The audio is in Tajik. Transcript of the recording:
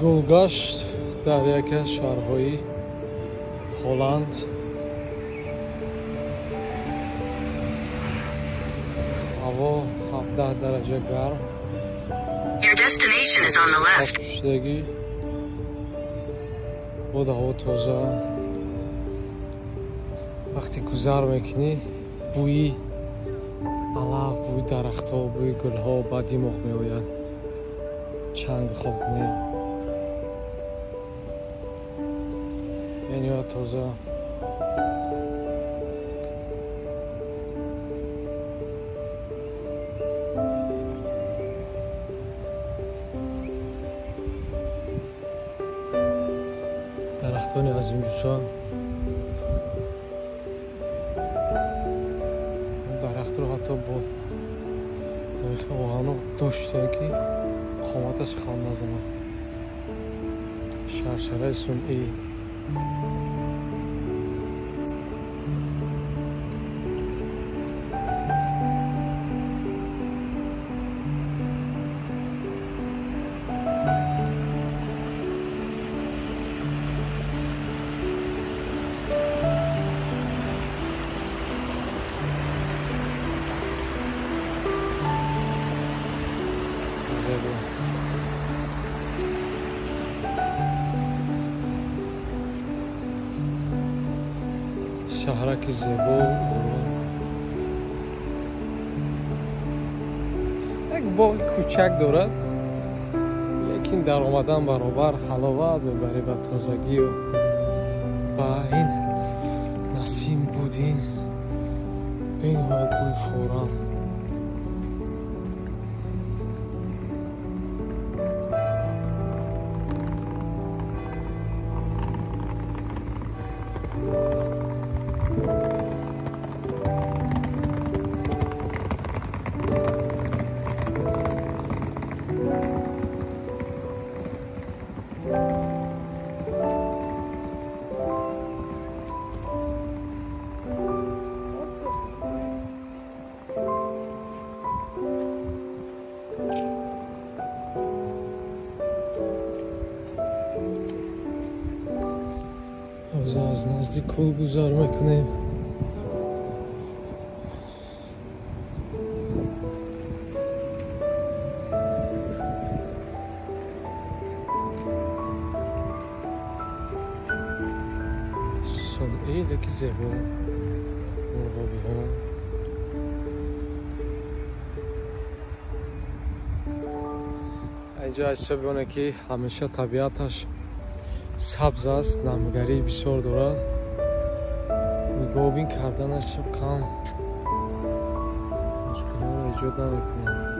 Гулгашт дар яке аз шаҳрҳои Ҳолланд. Ҳаво 17 дараҷа гарм. Your destination is on the left. Пӯшидагӣ, бод ҳаво тоза. Вақте гузар мекунӣ, бӯи алаф, бӯи дарахтҳо, бӯи гулҳо ба димоғ меояд. Чанг хок не. Бениҳоят тоза. Дарахтони азимҷуса. Дарахтро ҳатто бо оҳано доштем, ки қоматаш хам назанад. Шаршараи сунъӣ. Зебо. Шаҳраки зебо. Як боғи кӯчак дорад, лекин дар омадан баробар ҳаловат мебарӣ ба тозагию ба ин насим буд, ин бениҳоят бӯи форам. Аз назди кӯл гузар мекунем. Сунъӣ, леки зебо. Мурғобиҳо. Инҷо аз ҳисоби оне ки ҳамеша табиаташ сабз аст, намгарии бисёр дорад. Нигоҳбин карданаш қам мушкилиҳоро эҷод намекунад.